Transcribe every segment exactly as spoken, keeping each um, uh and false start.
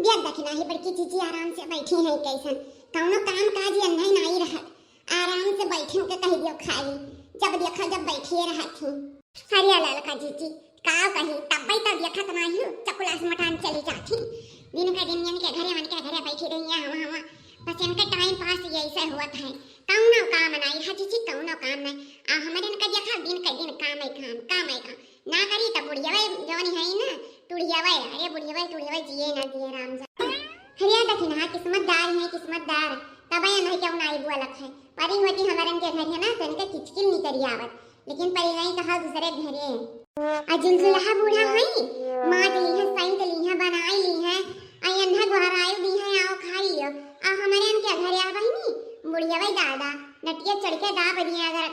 देख दखिनहा, बड़की जीजी आराम से बैठी हैं कैसन, कौनो काम काज यन्है नाई रहत, आराम से बैठे के कह दियो खाली, जब देखा जब बैठिए रहत ही। अरे ललका जीजी, का कही, तब्बै तो देखत नाई हूँ, चकुलास मटान चली जाती। दिन का दिन इनके घरे, उनके घरे बैठी रही है, हवा, हवा। बस इनका time pass यही से होत है, कौनो काम नाई है जीजी, कौनो काम नाई। आ हमारे इनका देखा, दिन का दिन काम है काम, काम है काम। ना करी तो बुढ़ियावे जौन है ना, टुढ़ियावे, अरे बुढ़ियावे, टुढ़ियावे, जिए ना जिए राम जाने। अरे दखिनहा, किस्मतदार है, किस्मतदार। तबै इनहै केहू नाई बोलत है। परी होती हमरन के घर है ना, तो इनके किचकिल निकरी आवत। लेकिन परी गई कहा दूसरे घरे। आ जुलजुलहा बूढ़ा हई, माज लीहे, सैंत लीहे, बनाई लीहे, आ एन्हा गोहराई दीहे, आओ खाई लियो। आ हमरे इनके घरे आ बहिनी, बुढ़िया भाई दादा, नटिया चढ़ के दाब दिए, अगर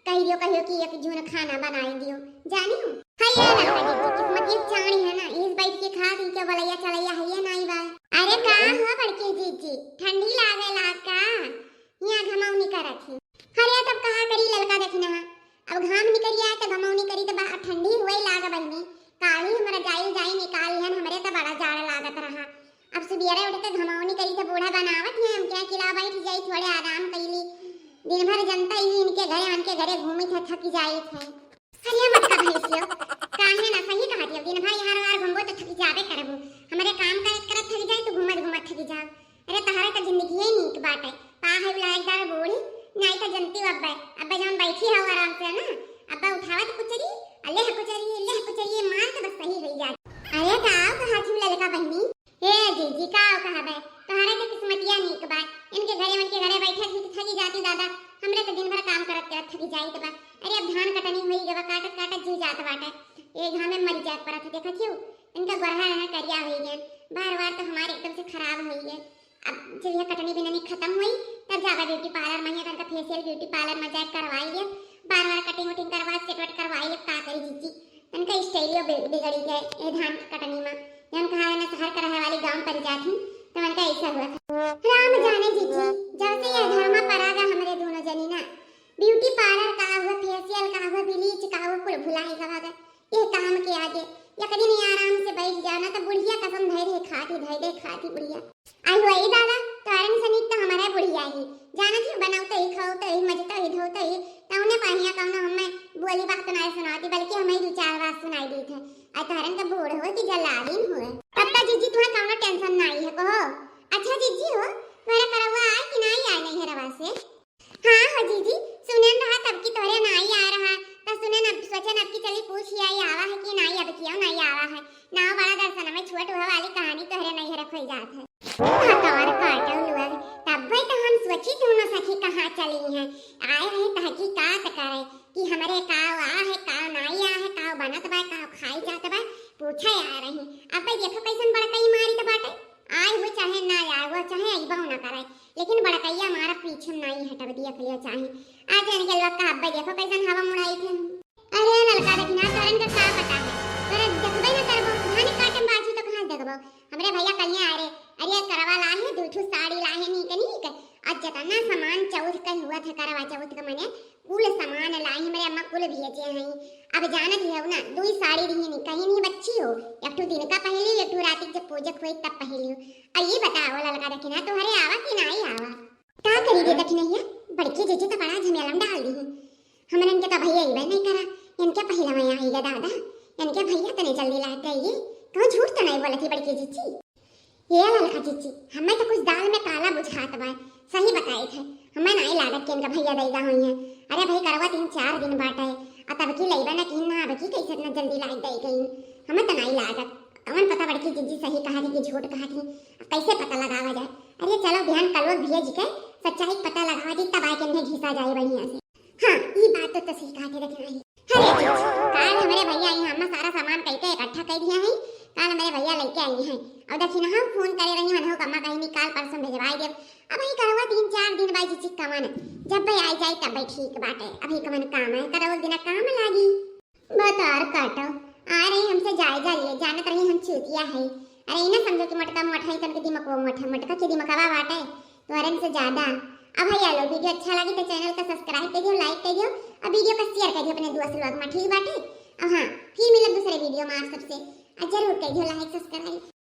कह दियो, कहियो कि एक जून खाना बनाई दियो, जानी हो। है ये ललका जीजी, किस्मत एक चाणी है ना, इस बैठ के खा पी के बलैया चलैया है ये नाई बा। अरे का हो बड़की जीजी, ठंडी लागे ला का? यहाँ घमौनी करत ही। अरे तब कहा करी ललका दखिनहा, अब घाम निकरी आए तो घमौनी करी तो बा-, ठंडी हुए लाग बहिनी। काली हमरा जाई जाई निकाल लिहन, हमरे तो बड़ा जाड़ लागत रहा। अब सुबेरे उठ के घमौनी करी तो बूढ़ा बनावत है, हम क्या किला बैठ जाई, थोड़े आराम कैली। दिन भर जनता ही इनके घरे, उनके घरे घूमी थे, थक जाई थे। अरे मटका भैंसियो, काहे ना सही कहा दियो, दिन भर यहाँ वार घूमबो तो थक जाबे करबो। हमरे काम करत करत थक जाए तो घूमत घूमत थक जाओ। अरे तहरा तो जिंदगी ही नीक बाटे, पा है उला एक दार बूढ़ी, नाई तो जनती हो अब्बे, अब्बे जौन बैठी हो आराम से ना, अब्बे उठावत कुचरी, अल्ले कुचरी, अल्ले कुचरी, मार के बस सही हो जाए। अरे का कहा थी ललका बहिनी? हे जीजी, का कहबे, तोहरे के किस्मतिया नीक बा। इनके घरे, उनके घरे बैठे थी, थकी जाती दादा। हमरे तो दिन भर काम करत करत थकी जाइत बा। अरे अब धान कटनी होई गवा, काटत काटत जी जात बाटे। ये घामे मरी जात परत है, देखत हियो, इनका गोरहा है करिया होई गए। बार बार तो हमारे एकदम से खराब होई गए। अब जब यह कटनी बिननी खत्म होई, तब जाबा beauty parlour में, या तनका facial beauty parlour में जाए करवाई ले। बार बार cutting वटिंग करवा, set वट करवाई ले, का करी जीजी। तनका style बि-, बिगड़ी गए ए धान के कटनी में। जौन कहा है ना, शहर के रहे वाली गाँव पर जात ही, तो मन का ऐसा हुआ था। राम जाने जीजी, जब से यह धर्मा परा गा हमरे दोनों जनी ना, beauty parlour का हुआ, facial का हुआ, bleach का हुआ, कुल भुलाई गवा गए। ये काम के आगे एक दिन ये आराम से बैठ जाओ ना, तो बुढ़िया कसम धै दे खाती, धै दे खाती बुढ़िया। आई हुआ ई दादा, तोहरन से नीक तो हमारे बुढ़िया ही। जानत ही, बनौते ही, खौते ही, मजते ही, धोते ही, तौने पहिया कौनो हमें बोली बात ना सुनाती, बल्कि हमें दो चार बात सुनाई दी थे। आ तोहरन के बूढ़ हो कि जलालीन हुए। तब तो जीजी तुम्हें कौनो tension नाई है, कहो। अच्छा जीजी हो, तुम्हारा करवा आए कि नाई आए नहीं है रवा से? हाँ हो जीजी, सुनेन रहा तब की तोहरे नाई आ रहा, त सुनेन अब सोचेन अब की चली पूछ आई आवा है कि नाई, अब कियो नाई आवा है। नाव बड़ा दर्शन में छुअट हुआ वाली कहानी तोहरे नहीं रखल जात है। भतार काटल हुआ, तब भाई तो हम सोची दोनों सखी कहाँ चली हैं। आए रहे तहकीकात करे कि हमरे काव आ है, काव नाई आ है, काव बनत बा, काव खाई जात बा, पूछे आ रही। अब भाई देखो कैसन बड़कई मारी तो बाटे, आए हुए चाहे ना आए हुए, चाहे अइबो ना करे, लेकिन बड़कैया मारा पीछे नाई हटब दिया कलियो चाहे। आज एन गेलवा का अब्बे देखो कैसन हवा मुड़ाई थे। अरे ललका दखिनहा, तोरन का का पता है, तोरा देखबे ना करबो, धान काटे में बाजी तो कहाँ देखबो। हमरे भैया कलिया आ रे, अरे करवा लाहे, दू ठू साड़ी लाहे नीक नीक, आज जतना सामान चौथ का हुआ था करवा चौथ का मने, कुल सामान लाई हमरे अम्मा कुल भेजे हैं। अब जानत ही हो ना, दुई साड़ी रही नहीं, कहीं नहीं बच्ची हो, एक ठो दिन का पहली, एक ठो रात के जब पूजक हुई तब पहली हो। अब ये बताओ ललका दखिनहा, तोहरे आवा कि नाई आवा? का करी रे दखिनहिया, बड़की जीजी तो बड़ा झमेला में डाल दी है। हमरन के तो भैया अइबे नहीं करा, इनके पहला में आई गे दादा, इनके भैया तने जल्दी लाग गई, कहूँ झूठ तो नहीं बोलत ही बड़की जीजी। ये ललका जीजी, हमें तो कुछ दाल में काला बुझात बा, सही बताई थे, हमें नाई लागत कि इनका भैया दैगा हुई है। अरे भाई करवा तीन चार दिन बाटे, आ तब की लइबा ना की ना, अब की कैसे इतना जल्दी लाग गई गई, हमें तो नाई लागत। कौन पता बड़की जीजी सही कहा थी कि झूठ कहा थी, कैसे पता लगावा जाए? अरे चलो बिहान कलवा भेज के सच्चाई के पता लगावा दी, तब आके इन्हें घिसा जाए बढ़िया से। हाँ, ई बात तो, तो सही कहा थे दखिनहा। अरे जीजी, काल हमरे भैया आई हैं, हम सारा सामान कई के इकट्ठा कर दिया है, काल हमरे भैया लेके आई हैं। और दखिनहा फोन करे रही, हम हो कमा कहीं नहीं, काल परसों भेजवाई देब। अब ही करवा तीन चार दिन बाद जीजी कमन, जब भाई आई जाए तब भाई ठीक बाटे, अभी कमन काम है, करवा दिन काम लागी। बतार काटो, आ रही हमसे जायजा लिए, जानत रही हम चूतिया है। अरे ई ना समझो कि मोटका मोट है, तनके दिमकवा मोट है, मोटका के दिमकवा बाटे तोहरन से ज्यादा। अब भैया लोग वीडियो अच्छा लगी तो चैनल का subscribe कर दियो, like कर दियो और वीडियो का share कर दियो अपने दोस्त लोग में, ठीक बाटे? अब हाँ, फिर मिलब दूसरे वीडियो में आप सबसे, और जरूर कर दियो like subscribe।